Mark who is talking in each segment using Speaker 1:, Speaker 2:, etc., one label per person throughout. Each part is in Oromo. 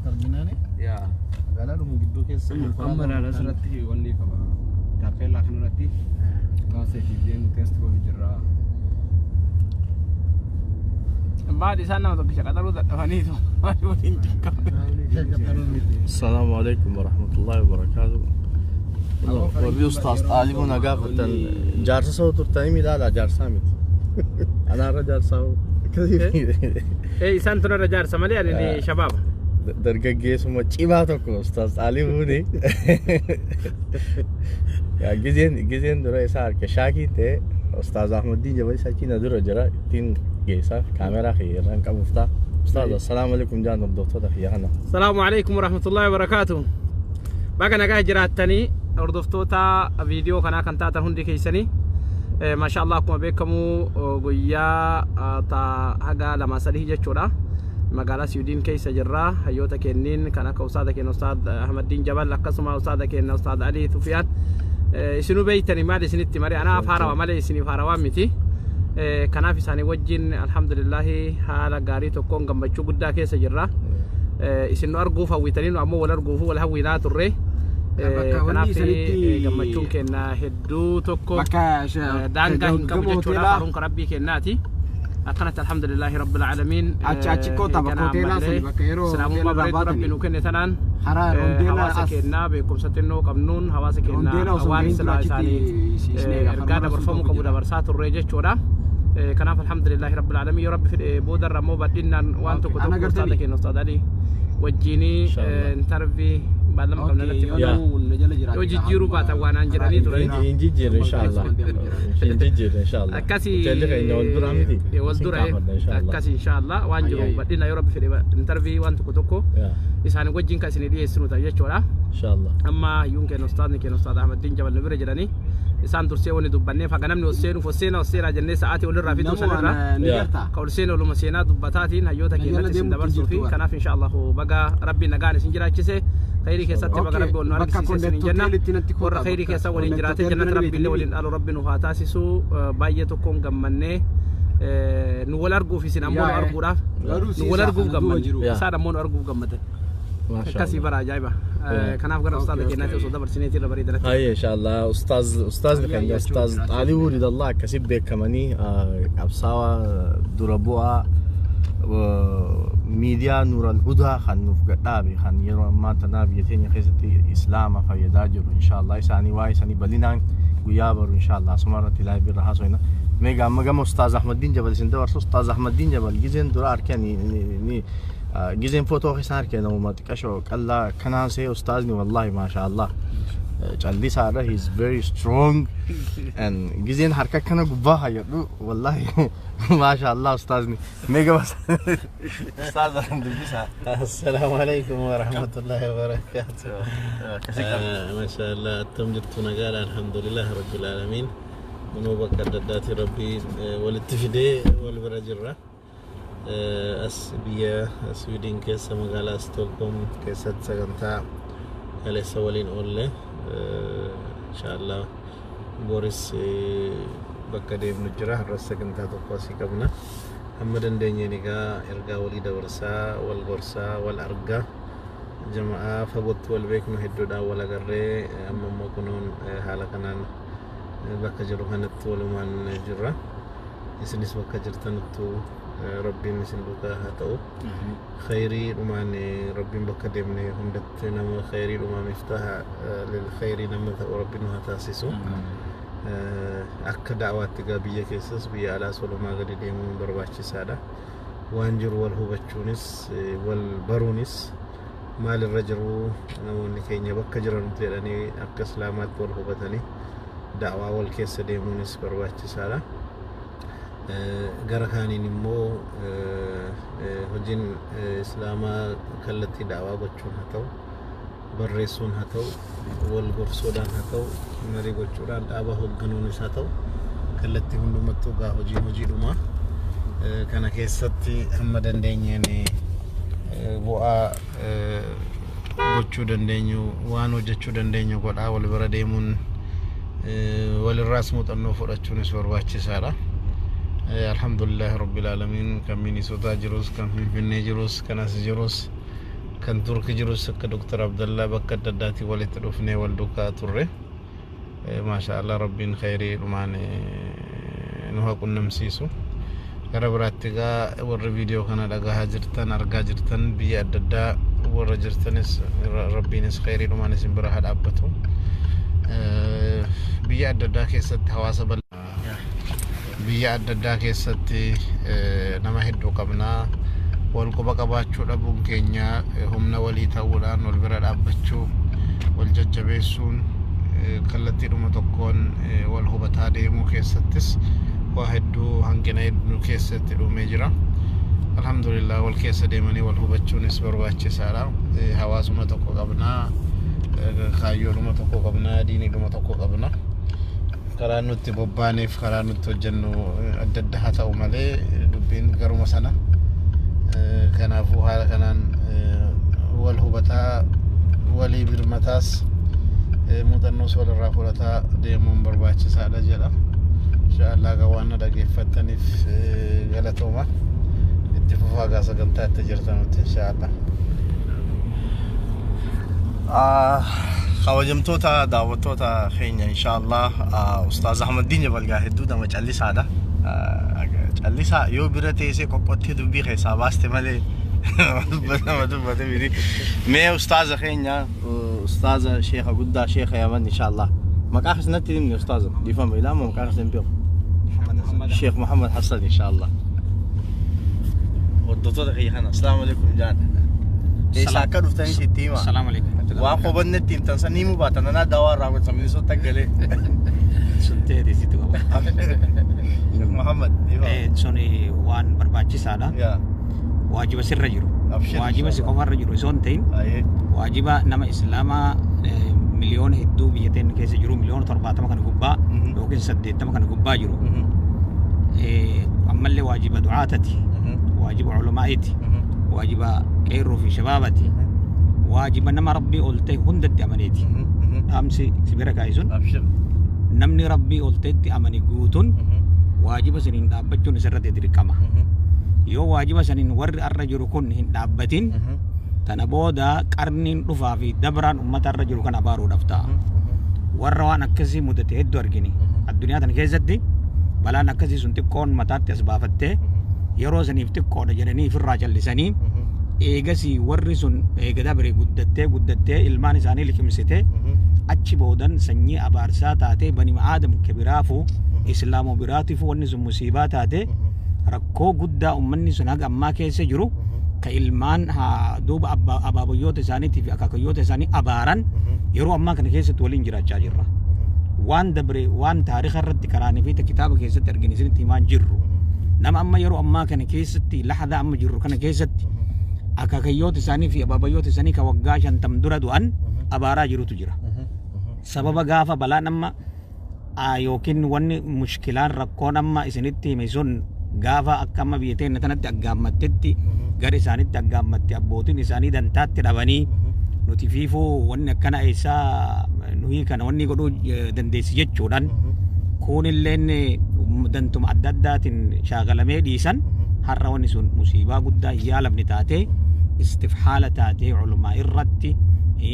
Speaker 1: Asirratti arginaani.
Speaker 2: Yaa.
Speaker 1: Magaalaa dhumu gidduu keessa
Speaker 2: Amma ilaala, asirratti wanni qaba. Taappellaa kanarratti gaafa deemu test godhu jirra.
Speaker 3: Maal isaan nama tokkicha qaxaruu dadhabaniitu maal waliin dinqamu.
Speaker 4: السلام عليكم ورحمة الله وبركاته. Warri ustaas xaalibuu na gaafatan, jaarsa soo turtanii miidhaadha, jaarsaa miti. Anaarra jaarsaa.
Speaker 3: Ee, isaan tunarra jaarsa malee ani ni shabaaba.
Speaker 4: Dargaggeessuma cimaa tokko ustaas xaalibuuni. Gizeen dura isaa harka shaakii ta'e, ustaas Ahmadiin Jabal isa achi na dura jira, ittiin geessa kaameraa kiyya irraan qabuuf ta'a. Ustaaz, assalaamu alaikum jaan hordoftoota kiyya kana.
Speaker 3: Salaamu alaikum warahmatullahi wabarakaatu. Baga nagaa jiraattanii, hordoftoota viidiyoo kanaa kan taatan hundi keessanii. Maasha Allah, akkuma beekamu guyyaa ta haga 2-3 jechuudha. Magaalaa Siwiidin keessa jirra. Hayyoota kenniin kan akka ustaada keenya Ustaad Ahmadiin Jabal, akkasuma ustaada keenya Ustaad Ali Tufiyaan. Isinuu beeytanii, maal isinitti malee, anaaf haarawaa malee isiniif haarawaa miti. Kanaaf isaanii wajjin alhamdulillahi haala gaarii tokkoon gammachuu guddaa keessa jirra. Isin nu arguuf hawwitanii, nu ammoo wal arguuf wal hawwinaa turre.
Speaker 2: Bakka wanni
Speaker 3: Kanaaf gammachuun keenya hedduu tokko
Speaker 2: Bakka
Speaker 3: daangaa hin qabu
Speaker 2: gama
Speaker 3: jechuudha.
Speaker 2: hoteelaa.
Speaker 3: Faaruun kan rabbii kennaati. Akkanatti alhamdulillahi rabbil aalamiin.
Speaker 2: Achi kottaa, bakka hoteelaa sani, bakka yeroo
Speaker 3: islaamummaa
Speaker 2: hoteela irraa
Speaker 3: bareedu rabbi
Speaker 2: baatanii.
Speaker 3: nu kenne tanaan
Speaker 2: Karaa rondeelaa
Speaker 3: hawaasa keenyaa beekumsa xinnoo qabnuun hawaasa keenya
Speaker 2: Rondeelaa osoo
Speaker 3: waan
Speaker 2: hin gahin
Speaker 3: silaa
Speaker 2: dura
Speaker 3: isaanii
Speaker 2: achitti isin eega.
Speaker 3: ergaa
Speaker 2: Karra
Speaker 3: dabarfamuu
Speaker 2: sun
Speaker 3: qabu
Speaker 2: tokko jira.
Speaker 3: dabarsaa turre jechuudha. Kanaaf alhamdulillahi rabbil aalamiin, yoo rabbi fedhe boodarra immoo bal'inaan waan tokko
Speaker 2: Ana
Speaker 3: tokko
Speaker 2: gartanii?
Speaker 3: ustaada keenya Ustaad Alii wajjinii
Speaker 4: Inshallah.
Speaker 3: Interview baallama qabna irratti
Speaker 2: Yoo
Speaker 4: Yaa.
Speaker 2: namuu na jala jiraate.
Speaker 3: Yoo jijjiiruu baatan waanaan jedhanii turani.
Speaker 4: Hin jijjiirre inshallah. Hin jijjiirre inshallah.
Speaker 3: Akkasii.
Speaker 4: Hoteelli keenya wal dura miti.
Speaker 3: Wal dura.
Speaker 4: Isin kaafadha inshallah.
Speaker 3: Akkasii inshallah waan jiru
Speaker 2: Ayyaayya.
Speaker 3: bal'ina yoo rabbi fedhe interview waan tokko tokko
Speaker 4: Yaa.
Speaker 3: isaanii wajjin kan isinii dhiyeessinu ta'a jechuudha.
Speaker 4: Inshallah.
Speaker 3: Amma hayyuun keenya, ustaadni keenya Ustaad Ahmadiin Jabal nu bira jedhanii, isaan dursee wani dubbanneef haga namni ol seenuuf ol seenaa, ol seenaa jennee sa'aatii olirraa fixuu
Speaker 2: Namuu
Speaker 3: sanirraa
Speaker 2: ana ni
Speaker 4: Yaa.
Speaker 2: gartaa.
Speaker 3: ka ol seene oluma seenaa dubbataatiin hayyoota
Speaker 2: Na jala
Speaker 3: keenyatti isin
Speaker 2: deemuutti
Speaker 3: dabarsuu fi
Speaker 2: jirtu bara.
Speaker 3: kanaaf insha Allahu baga rabbi nagaan isin jiraachise, khayrii keessatti baga
Speaker 2: Okay,
Speaker 3: rabbi ol nu
Speaker 2: bakka
Speaker 3: argisiise isin jenna.
Speaker 2: hoteelitti natti kottaa,
Speaker 3: Warra khayrii
Speaker 2: bakka
Speaker 3: keessa waliin
Speaker 2: Connect
Speaker 3: jiraate
Speaker 2: Hotel
Speaker 3: jannata
Speaker 2: bira
Speaker 3: rabbi illee waliin dhaalu rabbi nu haa taasisu. Baay'ee tokkoon gammannee nu wal arguuf, isin ammoo nu
Speaker 2: Yaa, eh.
Speaker 3: arguudhaaf
Speaker 2: Garuu
Speaker 3: nu wal
Speaker 2: siisaa
Speaker 3: arguuf
Speaker 2: kana duuba
Speaker 3: gammanne,
Speaker 2: jiru.
Speaker 4: Yaa.
Speaker 3: isaan ammoo nu arguuf gammadan.
Speaker 4: Masha
Speaker 3: Akkasii
Speaker 4: Allah.
Speaker 3: bara ajaa'iba.
Speaker 4: Yaa.
Speaker 3: Kanaaf gara ustaada keenyaatti osoo dabarsineetii irra bareedanatti.
Speaker 4: Haye inshallah, ustaazni keenya ustaaz Xaalibuu Ridallah akkasi beekamanii, qabsaawaa dura bu'aa miidiyaa Nuural Hudaa kan nuuf gadhaabe, kan yeroo ammaa tanaa biyya teenya keessatti islaama fayyadaa jiru. Inshallah isaanii waa'ee isaanii bal'inaan guyyaa baru inshallah asuma irratti live irra haasofna. Meegaa amma gama ustaaz Ahmadiin Jabal isin dabarsu. Ustaaz Ahmadiin Jabal gizeen dura arkeen ni gizeen footoo keessan arkee namuma xiqqashoo qallaa kanaan see ustaazni, wallahi maasha Allah, callisaadha, he is very strong and gizeen harka kana gubbaa hayyadhu, wallahi maasha Allah. Ustaazni meega bas ustaaz dubbisa.
Speaker 5: السلام عليكم ورحمة الله وبركاته. ما شاء الله، أتم جرت نقال، الحمد لله رب العالمين. منو بكر دداتي ربي ولتفدي والبرجرة as biyya Swiidin keessa magaalaa Stookholm keessatti sagantaa kaleessa waliin oolle. Inshallah boris bakka deemnu jira, har'as sagantaa tokko asii qabna. Hamma dandeenyeen egaa ergaa walii dabarsaa, wal gorsaa, wal argaa, jama'aa fagootti wal beeknu hedduudhaan wal agarree, amma immoo kunuun haala kanaan bakka jiru kanatti walumaan jirra. Isinis bakka jirtanittu rabbiin isin duukaa haa ta'u. Khayrii dhumaan rabbiin bakka deemne hundatti nama khayrii dhumaa miftaaha lil khayrii nama ta'u rabbiin nu haa taasisu. Akka da'waatti egaa biyya keessas biyya alaas walumaa gadi deemuun barbaachisaadha. Waan jiru wal hubachuunis, wal baruunis, maalirra jiru namoonni keenya bakka jiran jedhanii akka islaamaatti wal hubatanii da'waa wal keessa deemuunis barbaachisaadha. Gara kaaniin immoo hojiin islaamaa kallattii da'waa gochuun haa ta'u, barreessuun haa ta'u, wal gorsuudhaan haa ta'u, marii gochuudhaan dhaaba hoogganuunis haa ta'u, kallattii hundumattuu gaa hojiin hojiidhuma. Kana keessatti hamma dandeenyeen bu'aa gochuu dandeenyu, waan hojjechuu dandeenyu godhaa wal bira deemuun, walirraas muuxannoo fudhachuunis barbaachisaadha. Alhamdulillahi rabbil aalamiin, kan Minisootaa jirus, kan Finfinnee jirus, kan as jirus, Kan Turki jirus akka Dr. Abdallaa bakka adda addaatii walitti dhufnee wal duukaa turre. Maasha Allah, Rabbiin khayrii dhumaan nu haa qunnamsiisu. Gara biraatti egaa warri viidiyoo kana dhagahaa jirtan, argaa jirtan, biyya adda addaa warra jirtanis, Rabbiinis khayrii dhumaan isin bira haa dhaabbatu. Biyya adda addaa keessatti hawaasa bal'aa, biyya adda addaa keessatti nama hedduu qabnaa. Wal quba qabaachuu dhabuun keenya, humna walii ta'uudhaan wal bira dhaabbachuu, wal jajjabeessuun, kallattiidhuma tokkoon wal hubataa deemuu keessattis waa hedduu hanqina hedduu keessatti dhumee jira. Alhamdulillah, wal keessa deemanii wal hubachuunis barbaachisaadha. Hawaasuma tokko qabnaa, kaayyoodhuma tokko qabnaa, diiniidhuma tokko qabna. Karaa nutti bobbaaneef karaa nutti hojjennu adda adda haa ta'u malee, dubbiin garuma sana. Kanaafuu haala kanaan wal hubataa, walii birmataas, muuxannoos walirraa fudhataa deemuun barbaachisaadha jedha. Inshaallah gaa waan na dhageeffattaniif galatooma. Itti fufaa gaa sagantaa itti jirtanutti, inshaallah.
Speaker 4: Kabajamtoota daawwattoota keenya, inshaallah Ustaaz Ahmadiin Jabal gaa hedduu nama callisaadha. Callisaa yoo bira teessee qoqqottee dubbii keessaa baaste malee nama dubbate miti. Mee ustaaza keenya, ustaaza sheekha guddaa, sheekha Yaman, inshaallah. Maqaa keessatti himni ustaaza, dhiifama, ilaamu maqaa keessan beeku. Sheekh Muhammad Hassan, inshaallah. Hordoftoota kiyya kana asalaamu alaikum jaan. Eessaa akka dhuftanii sitti hima.
Speaker 3: Salaamu alaikum.
Speaker 4: Waan qobannetti himtan san himuu baatan anaa dawaa irraa godhan Minnesota galee.
Speaker 6: Sun ta'e sitti qaba.
Speaker 4: Sheekh Muhammad, dhiifama.
Speaker 6: Sun waan barbaachisaadha.
Speaker 4: Yaa.
Speaker 6: Waajiba sirra jiru.
Speaker 4: Abshir,
Speaker 6: Waajiba si
Speaker 4: inshallah.
Speaker 6: qofarra jiru osoo hin ta'in,
Speaker 4: Ayyee.
Speaker 6: waajiba nama islaamaa miliyoona hedduu biyya teenya keessa jiru, miliyoona 70 kana gubbaa yookiin 80 kana gubbaa jiru. Ammallee waajiba du'aatati. Waajiba ulamaa'iiti. Waajiba qeerroo fi shabaabati. Waajiba nama Rabbii ol ta'e hundatti amaneeti. Dhaamsi si bira kaa'e sun,
Speaker 4: Abshir.
Speaker 6: namni Rabbii ol ta'etti amane guutuun waajiba saniin dhaabbachuun isarratti dirqama. Yoo waajiba saniin warri arra jiru kun hin dhaabbatin, tana booda qarniin dhufaa fi dabraan ummata arra jiru kan abaaruudhaaf ta'a. Warra waan akkasii mudate hedduu argini. Addunyaa tana keessatti balaan akkasii sun xiqqoon mataatti as baafattee, yeroo saniif xiqqoodha jedhanii ofirraa callisanii, eegasii warri sun eega dabre guddattee guddattee ilmaan isaanii liqimsitee, achi boodan sanyii abaarsaa taatee, bani aadam kibiraafuu islaamoo biraatiifuu wanni sun musiibaa taate, rakkoo guddaa ummanni sun haga ammaa keessa jiru, ka ilmaan haa duuba abaabiyyoota isaaniitii fi akaakayyoota isaanii abaaran yeroo ammaa kana keessatti waliin jiraachaa jirra. Waan dabre, waan taarika irratti karaanii fi kitaaba keessatti argine isinitti himaan jirru. Nama amma yeroo ammaa kana keessatti, lahada amma jirru kana keessatti, akaakayyoota isaanii fi abaabayyoota isaanii ka waggaa 50 dura du'an abaaraa jirutu jira. Sababa gaafa balaan amma yookiin wanni mushkilaan rakkoon amma isinitti hime sun gaafa akka amma biyya teenya tanatti aggaammattetti gara isaanitti aggaammatte, abbootiin isaanii dantaatti dhabanii, nuti fiifuu wanni akkana eessaa nuyi kana wanni godhuu dandeessi jechuudhaan, kuunilleen dantuma adda addaatiin shaakalamee dhiisan. Har'a wanni sun musiibaa guddaa hin yaalamne taatee, istifhaala taatee, culumaa irratti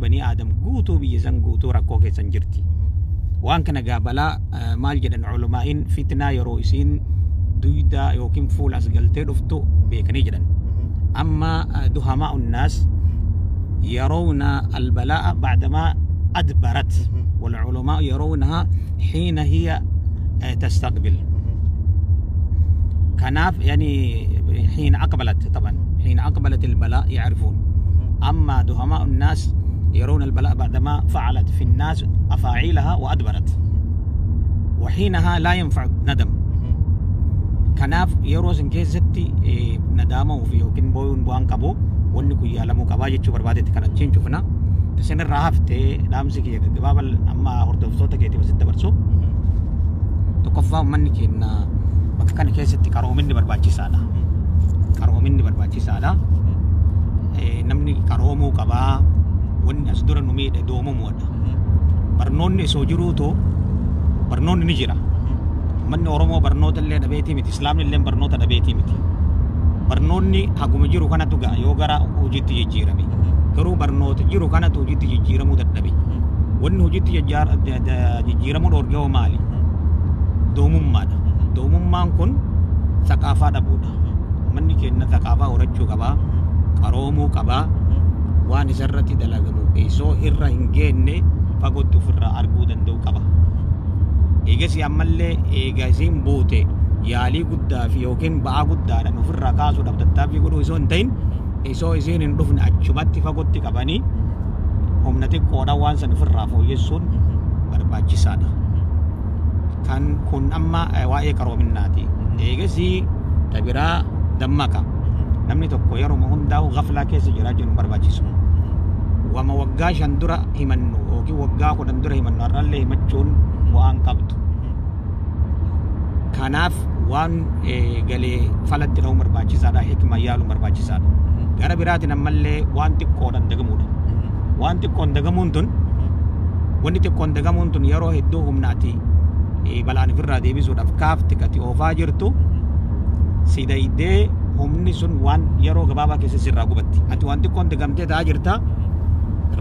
Speaker 6: banii aadam guutuu biyya san guutuu rakkoo keessan jirti. Waan kana gaa balaa maal jedhan culumaa'iin, fitnaa yeroo isiin duyda yookiin fuula as galtee dhuftu beekanii jedhan. Amma duhamaa unnaas يرون البلاء بعدما أدبرت، والعلماء يرونها حين هي تستقبل. كناف يعني حين أقبلت، طبعا حين أقبلت البلاء يعرفون. أما دهماء الناس يرون البلاء بعدما فعلت في الناس أفاعيلها وأدبرت، وحينها لا ينفع ندم. Kanaaf yeroo san keessatti nadaama ofii yookiin booyuun bu'aan qabu, wanni kun yaalamuu qabaa jechuu barbaadetti kan achiin cufna. Isin irraa haftee dhaamsi kiyya gaggabaabal amma hordoftoota keetiif asitti dabarsu. Tokkoffaa, uummanni keenya bakka kana keessatti qaroominni barbaachisaadha. Qaroominni barbaachisaadha. Namni qaroomuu qabaa. Wanni as dura nu miidhe doomamuudha. Barnoonni osoo jiruutu, barnoonni ni jira. Uummanni Oromoo barnoota illee dhabeetii miti. Islaamni illee barnoota dhabeetii miti. Barnoonni haguma jiru kanatu ga'a yoo gara hojiitti jijjiirame. Garuu barnoota jiru kanatu hojiitti jijjiiramuu dadhabe. Wanni hojiitti jijjiiramuu dhoorge hoo maali? Doomummaadha. Doomummaan kun saqaafaa dhabuudha. Manni keenya saqaafaa horachuu qabaa, qaroomuu qabaa, waan isarratti dalagamu osoo irra hin geenne fagootti ofirraa arguu danda'u qaba. Eegas ammallee eega isiin buute yaalii guddaa fi yookiin ba'aa guddaadhaan ofirraa kaasuudhaaf tattaaffii godhuu osoo hin ta'in osoo isiin hin dhufne achumatti fagootti qabanii humna xiqqoodhaan waan san ofirraa fooyyessuun barbaachisaadha. Kan kun amma waa'ee qaroominnaati. Eegasii tabiraa dammaqa. Namni tokko yeroo hundaa'u gaflaa keessa jiraachuun hin barbaachisu. Wama waggaa 5 dura himannu yookiin waggaa 10 dura himannu har'allee himachuun bu'aan qabdu. Kanaaf waan galee falatti dha'uun barbaachisaadha. Hikma yaaluun barbaachisaadha. Gara biraatiin ammallee waan xiqqoodhaan dagamuudha. Waan xiqqoon dagamuun tun wanni xiqqoon dagamuun tun yeroo hedduu humnaati balaan ofirraa deebisuudhaaf kaafti kati oofaa jirtu si daydee humni sun waan yeroo gabaabaa keessa sirraa gubatti. Ati waan xiqqoon dagamtee ta'aa jirta,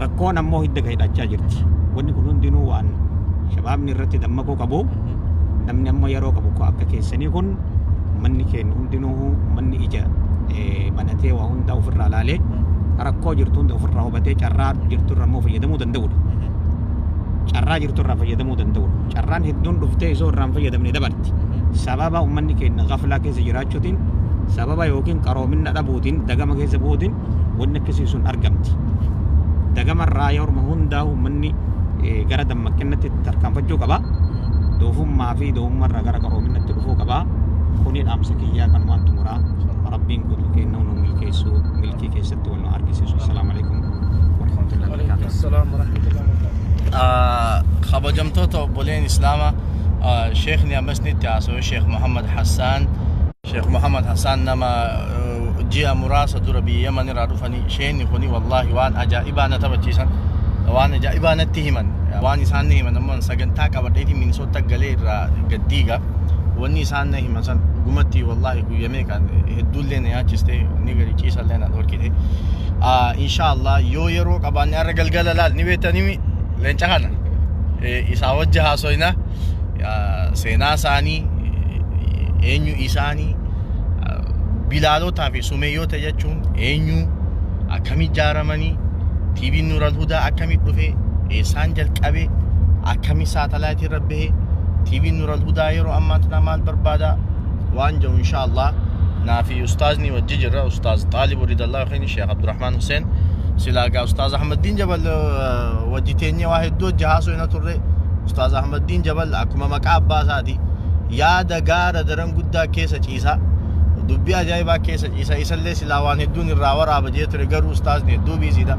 Speaker 6: rakkoon ammoo hidda gahidhachaa jirti. Wanni kun hundinuu waan shabaabni irratti dammaquu qabu. Namni ammoo yeroo qabu akka keessanii kun manni keenya hundinuu manni ija banatee waa hundaa ofirraa laalee rakkoo jirtu hunda ofirraa hubatee carraa jirtu irraa immoo fayyadamuu danda'udha. Carraa jirtu irraa fayyadamuu danda'udha. Carraan hedduun dhuftee osoo irraa hin fayyadamne dabarti. Sababa uummanni keenya gaflaa keessa jiraachuutiin, sababa yookiin qaroominna dhabuutiin, dagama keessa bu'uutiin wanni akkasii sun argamti. Dagama irraa yeroo hundaa uummanni gara dammaqinatti tarkaanfachuu qaba. Doofummaa fi doofummaa irraa gara qaroominatti dhufuu qaba. Kuni dhaamsa kiyyaa kanumaan xumuraa. Rabbiin guutuu kenna nu milkeessuu milkii keessatti wal nu argisiisu. Assalaamu alaikum warahmatullahi wabarakatuh.
Speaker 3: Assalamu warahmatullahi wabarakatuh.
Speaker 4: Kabajamtoota obboleen Islaamaa, sheekni ammas nitti haasa'u Sheekh Muhammad Hassaan. Sheekh Muhammad Hassaan nama ji'a muraasa dura biyya Yaman irraa dhufanii sheekni kuni wallaahi waan ajaa'ibaa na taphachiisan, waan ajaa'ibaa natti himan. Waan isaan na himan ammoo sagantaa qabadheetiin Minisoota galee irraa gaddiiga. Wanni isaan na himan san dhugumatti wallaahi guyya meeqaan hedduullee na yaachiste, ni gadi ciisallee na dhorkite. Inshaallah yoo yeroo qabaanne har'a galgala laal ni beektanii leenca kana isaa wajji haasoyna, seenaa isaanii, eenyu isaanii, bilaalotaa fi sumeeyyoota jechuun eenyu, akkamii ijaaramanii, TV'n Nuural Hudaa akkamii dhufe, eessaan jalqabe, akkamii saatalaayitii irra bahe, TV'n Nuural Hudaa yeroo ammaa tana maal barbaada waan jedhu inshaallah naa fi ustaazni wajji jirra, ustaaz Xaalib Ridallah yookiin Sheekh Abdurrahmaan Hussein. Silaagaa ustaaz Ahmaddiin Jabal wajji teenyee waa hedduu wajji haasofna turre. Ustaaz Ahmaddiin Jabal akkuma maqaa abbaa isaati yaada gaara daran guddaa keessa ciisa, dubbii ajaa'ibaa keessa ciisa. Isallee silaa waan hedduun irraa waraaba jee ture, garuu ustaazni hedduu biiziidha.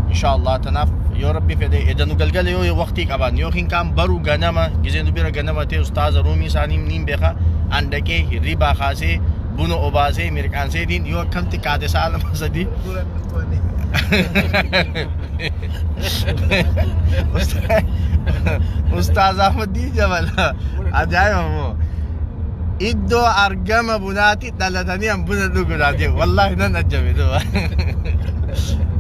Speaker 4: Inshaallah tanaaf yoo rabbi fedhe edanu galgala yoo waqtii qaban yookiin kaan baru ganama gizee nu bira ganama ta'e ustaaza ruumii isaanii niin beeka, an dhaqee hirribaa kaasee buna obaasee mirqaanseetiin yoo akkam xiqqaate sa'a 2 3. Ustaaz Ahmadii Jabal ajaa'iba moo iddoo argama bunaatti dhalatanii an buna dhuguudhaa jedhu wallaahi nan ajabe duba.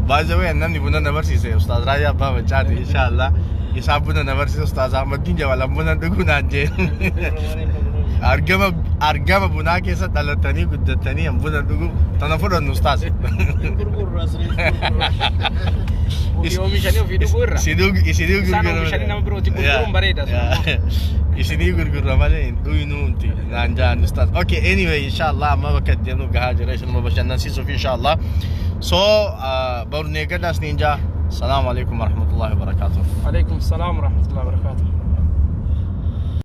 Speaker 4: By the way, namni buna na barsiise Ustaaz Raayyaa Abbaa Macaati, inshaallah isaa buna na barsiise. Ustaaz Ahmaddiin Jabal an buna dhuguudhaan jee argama bunaa keessa dhalatanii guddatanii an buna dhugu tana fudhannu Ustaaz.
Speaker 3: Ofii oomishanii ofii dhuguu irra.
Speaker 4: Isinii
Speaker 3: Isaan
Speaker 4: gurgura.
Speaker 3: oomishanii nama birootti gurguruun bareeda sun ammoo.
Speaker 4: Isinii gurgurra malee hin dhuynuunti naan jaan ustaaz. Okay, anyway, inshallah amma bakka deemnu gahaa jira, isinuma bashannansiisuuf inshallah. So, barnee gadaas niin jaa. Salaamu alaikum warahmatullahi wabarakatuh.
Speaker 3: Alaikum salaam warahmatullahi wabarakatuh.